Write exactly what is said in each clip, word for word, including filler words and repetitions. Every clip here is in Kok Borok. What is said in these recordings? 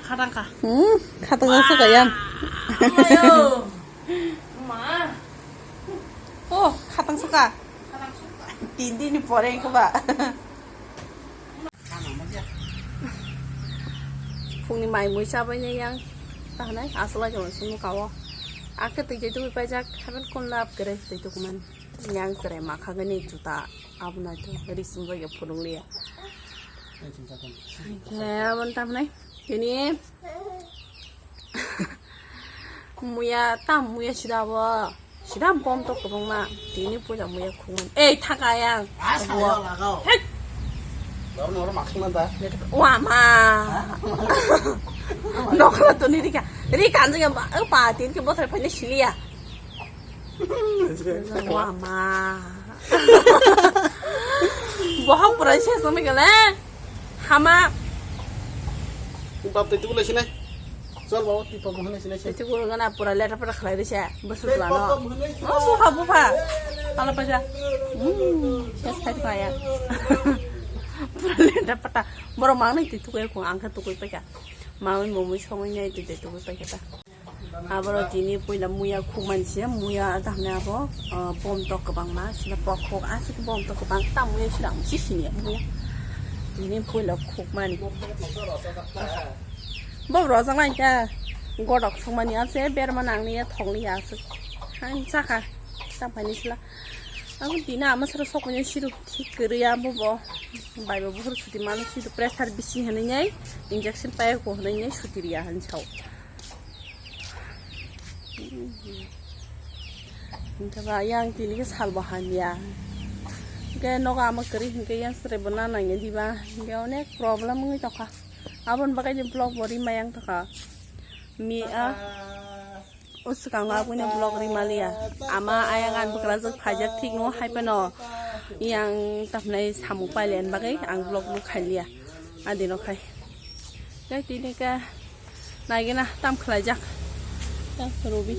Khatang kha. Hmm, khatang sa kaya. Amayo. Ma. Oh, khatang sa ka. Tin din ni pore ko ba. Phungni mai mui chabai ne yang. Tahnai asolai jong sunu kawo. Akhe twi twi twi paijak haben kon lap kere twi twi kuman. Yang sere makha gani juta abuna to rising bai phulung liya. Khe abon tamnai. Tini muya tam muya sida bo. Sida bom to kwbangma. Tini puja muya khungan. Ei thaka yang. Hei. Noro noro maksima da. Wa ma. Nokla to ni rika. Rika anjing ba pa tin ke bothar phane siliya. Wa ma. Bohok pura se sami gale. Hama. Bab tei tugule sinai. Chol baba tei pok mohon sinai se. Tei tugule gana pura leta pura khalai de se. Bosu lano. Oh, buha buha. Ala paja. Hmm, ses khai khaya. Pura leta pata. Boro mangnai tei tugai ko angka tugai paja. Mawi momoi songoi nai tei tei tugai paja ta. Aboro tini puila muya khukmani se, muya tamni abo, ah, bom tok kwbangma, sini pokhok, aswk bom tok kwbang, ta muya sini ang si sini muya. Tini puila khukmani. Bob rojak lai kha, godok songmani ase, berma nangni ya, thongli ya aswk. Ang chakha, ta phaini sila. Ang tini ama sara sokmani siru thik kwrwi ya, bobo. Bai bo buhur suti mano siru pressure bisi hinwi nai, injection pai ko hinwi nai suti riya hinwi sao. Hingke ba yang tini ke sal bo hamya. Hingke nogo ama kwrwi hingke yang sere bo na nangya diba. Hingke onek problem wngwi tongkha. Aboni bagwi ni vlog bo rima yang tongkha. Mi a o swkang aboni vlog rima liya. Ama ayang ani bwkrajwk phaijak thik no hai phano yang tamhnai samung pailiya ni bagwi ang vlog bo khailiya. Adino khai. Tei tini ke naigena tam khlaijak. Ta Robi.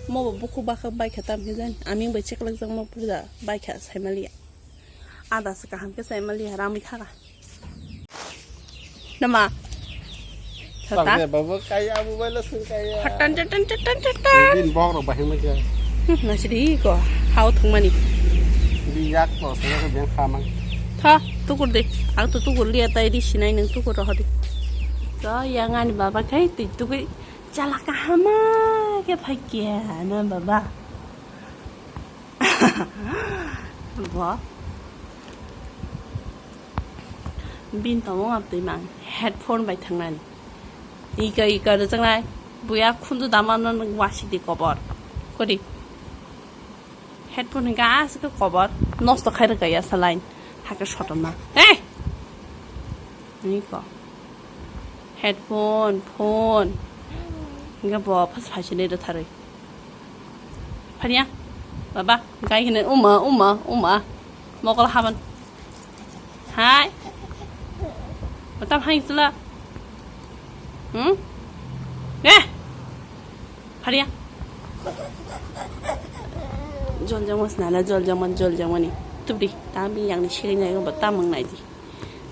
Mo bo buku bakha baikha tam khe jani. Aming bai cheklak jak mo purda baikha saimaliya. Ada se kaham khe saimaliya ramwi thaga. Nama? Tata? Tangke babo kaya abu baila sung kaya. Hatan, tatan, tatan, tatan. Bin bok rok bahima kya. Hmm, nasidi ko. Hao thungmani. Bi yak to sung ko ben khamang. Tha, tukur de. Ang to tukur liya tai di sinai nang tukur roh di. To yang ani baba khai ti tukui chala kahama ke phai kya na baba. Bo. Bin tamo ngap twi mang headphone bai thangnani. Ika ika rwjaknai. Buya khundu dama no nang wasik di kobor. Kodi. Headphone hingka aswk khe kobor nosto khai rwkha ya salai hake sotoma. Hey! Niko. Headphone, phone. Hingke bo phas phaisinai rwtharwi. Phariya. Baba, gai hino uma, uma, uma. Mokol haban. Hai. Batam hai sila. Hmm? Eh! Phariya. Jol jangma snala, jol jangma, jol jangmani. Tubri, tambi yang ni siri nai ba tamang nai di.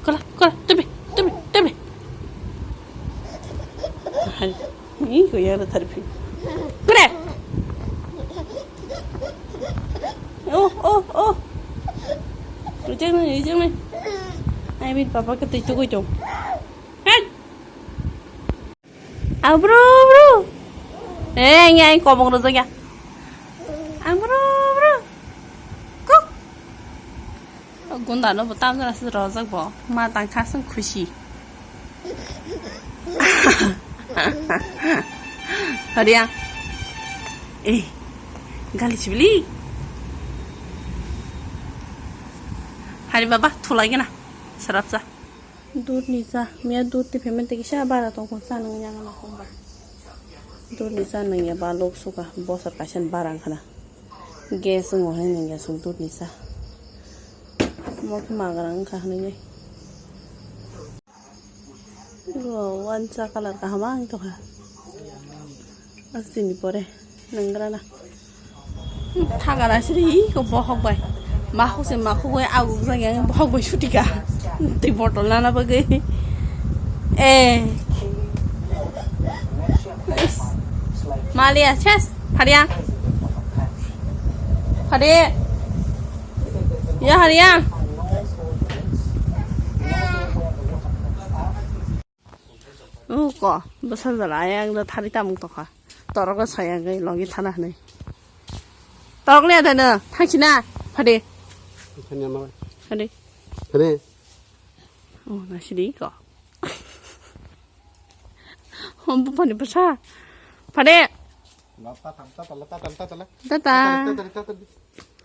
Kola, kola, tubri, tubri, tubri. Hai, ni ko yang da tarpi. Kure. Oh, oh, oh. Rujang ni, rujang ni. Ai bin papa ke tu tu ko jong. Hai. Ang bro bro. Eh, ngi ang kobong rojak ya. Ang bro bro. Kuk. Gunda no bo tam jana se rojak bo. Ma tang kha sung khusi. Hariya. Eh. Gali chibili. Hari baba thulai gana. Sarap sa. Dudh ni cha, miya dudh twi phaimani tei kisa bara tongkha, cha nungya gana hwnba. Dudh ni cha nungya ba lok suka, bosor kaisa ni bara wngkha na. Gas wngo hai nungya chwng dudh ni cha. Omo khe magra wngkha hinwi. Wow, wansa colour kaham ang tongkha. Asini pore nanggra na. Thagara siri ko bohok bai. Mahok se makhuk bai aguk jagya bohok bai sutika. Tei botol nana bagwi. Eh. Malia, ses, Faria. Fari. Ya, Faria. Uko, bwsa jala ayang da thari tamung tokha. Torok da sayang gai logi thana hanai. Torok le ada na, thangsi na, Fari. Thani ama. Fari. Thani. Oh, na sidi ko. Hom bupani bwsa. Fari. Tata. Tata.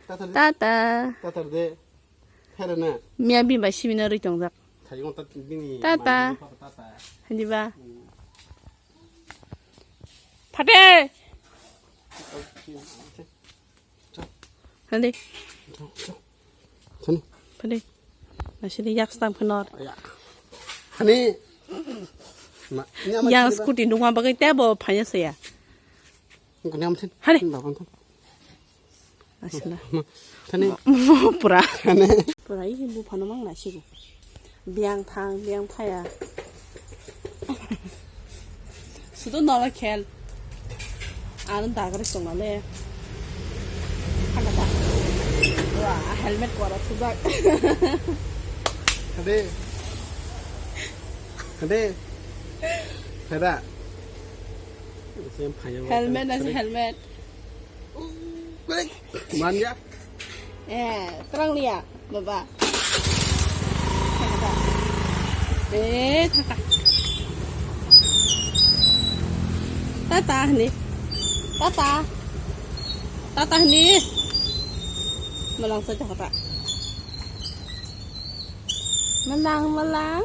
Tata. Tata. Miya bini bai sibina rwi tongjak. Tata. Hadi ba. Fate. Hadi. Fate. Masih di yak stam kenor. Hani. Yang scooty nungma bagai tebo phanya saya. Hari. Asla. Thani. Pura. Thani. Pura ini bu phano mang nasigo. Biang thang, biang phaya. Sudo nola khel. Ano dagre songale. Hakata. Wah, helmet kora thubak. Hade. Hade. Hada. Helmet nasi helmet. Manja. Eh, terang lia, baba. Eh, tata. Tata ni. Tata. Tata ni. Malang saja kata. Malang, malang.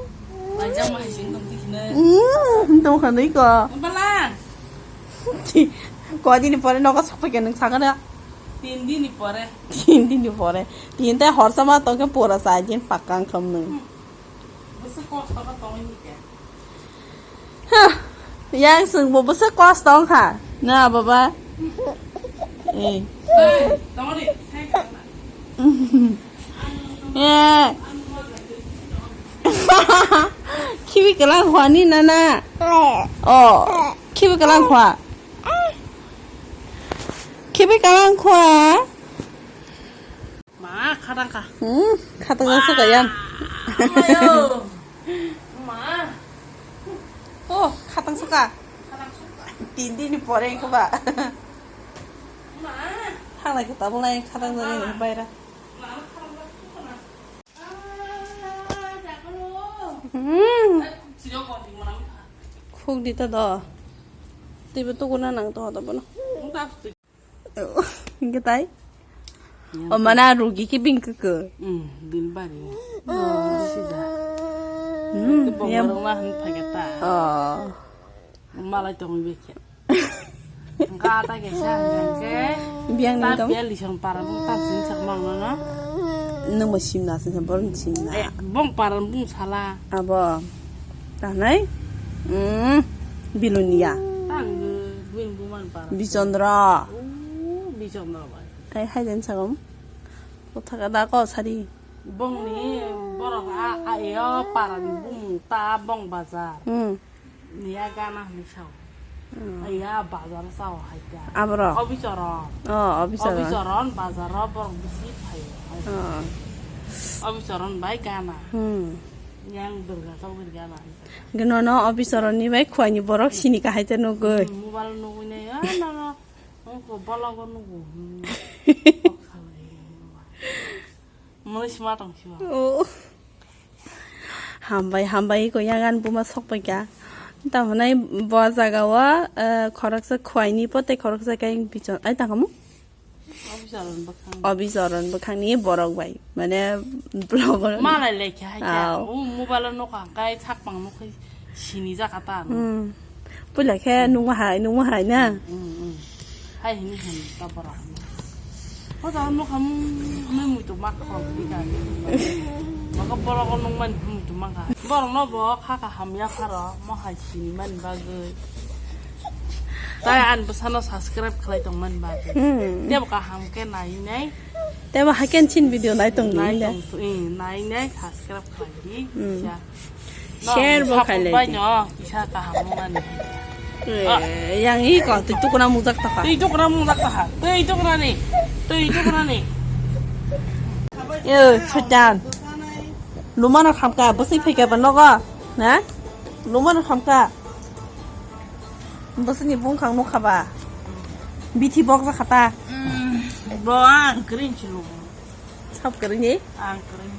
Lanjang mah sing dong tikna. Hmm, dong kanai ko. Malang. Kodini pore nogo sokphaikha nwng sakha da? Tin dini pore. Tin dini pore. Tin tai horsa ma tongkhe pura sa din pakka wngkham nwng. Bwswk kosto khe tongwi hwnkhe. Huh. Yang swngbo bwswk kosto wngkha. Na baba? Eh. Hey, tongri, hey, tongri. Eh. Khibi kwlang khwani nana. Oh, khibi kwlang khwa. Khibi kwlang khwa. Ma, khatang kha. Hmm, khatang kha suka yang. Amayo. Ma. Oh, khatang suka. Khatang suka. Tin din ni pore ko ba. Ma. Thanglai khe tabuk lai khatang jani baira. Hmm. Khuk di ta do. Twibo tukuna nang to hoda bono. Hingke tai? O mana rugi ke bing ke ke. Hmm, delivery. Oh. Sida. Hmm, bongo ya. Rong lah hen pakai ta. Oh. Malai tong beke. Engka ta ke sa ke. Biang ni tong. Tapi ya lisang para bung tak sing sak mang na. Nung ma sim na sing sa bor sim na. Eh, bong para bung sala. Abo. Tanai. Hmm. Bilunia. Tang bing buman para. Bichandra. Oh, Bichandra bai. Ai hai den sagom. Kotha kada ko sari. Bongni borok a, a, yo parani bumung ta bong bazar. Hmm. Niya gana hwnwi sao. Hmm. Iya bazar sao hai ta. Abro. Obichoron. Oh, Obichoron. Obichoron bazaro borok bisi phaio. Oh. Obichoron bai gana. Hmm. Yang Durga Chowdhury gana hai ta. Gnono Obichoron ni bai khwani borok sini ka hai ta nugui. Hmm, mobile nugui ne ya na na. Ongko bologo nugu. Hmm. Mui sima tong siwa. Oh. Hambai, hambai ko yagan buma sok pai kya. Ta honai bo jaga o, eh, khoroksa khwai ni pote khoroksa kai bichon. Ai ta kamu? Obichoron bwkhang. Obichoron bwkhang ni borok bai. Mane vlog o. Malai lekha hai kya. Aw. O mobile o nokha kai sak pang nokha. Sini jaka ta ano. Hmm. Puila khe nungma hai, nungma hai na? Hmm, hmm. Hai hini hini ta bora. Ko ta nukha mung mui mui to mak khong di ka. Maka bora ko nung man mui to mak ha. Borok no bo kha ka hamya pharo mo hai sini man bagwi. Tai an bwsano subscribe khlai tong man bagwi. Hmm. Tebo kaham khe nai nai. Tebo haken chin video nai tong di. Nai tong tu, eh, nai nai subscribe khlai di. Hmm. Kisa. Share bo khailai di. No, kisa kaham mani. Eh, yang iko, twi tukuna mujak taha. Twi tukuna mujak taha. Twi tukuna ni. Twi tukuna ni. Eh, Soitan. Lumano khamka, bwswi phaika ba nogo. Na? Lumano khamka. Bwswini bungkhang nukha ba. Bithi bok jakha ta. Mm, bo ang kwrwi si lumo. Sab kwrwi ni? Ang kwrwi ni.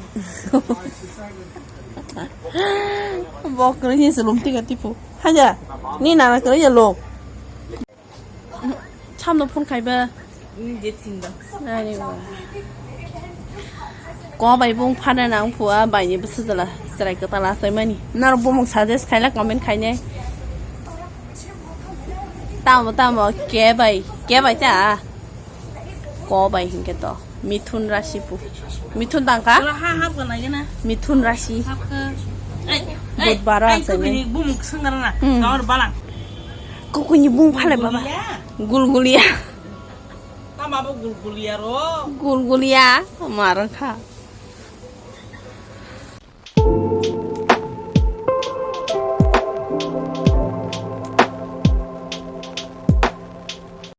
Bo kwrwi ni si lum tiga tipu. Haja. Ni nana kwrwi ya lum. Samno phone khai ba. Ni je thing da. Ani ba. Ko bai bung phana nang phua bai ni bwsajala chwrai kwtal achai mani. Norok bumung suggest khaila comment khainai. Tamo tamo ke bai, ke bai ta. Ko bai hinkhe to Mithun rasi pu. Mithun tangka? Ora ha hap ka lagi na. Mithun rasi. Hap ka. Ai, ai, Budbar ai, asa ko ni. Bini bumung senggar na. Hmm. Kawar balang. Kukuni bung phale baba. Gulgulia. Gulgulia. Tama bo gulgulia ro. Gulgulia. Marang kha.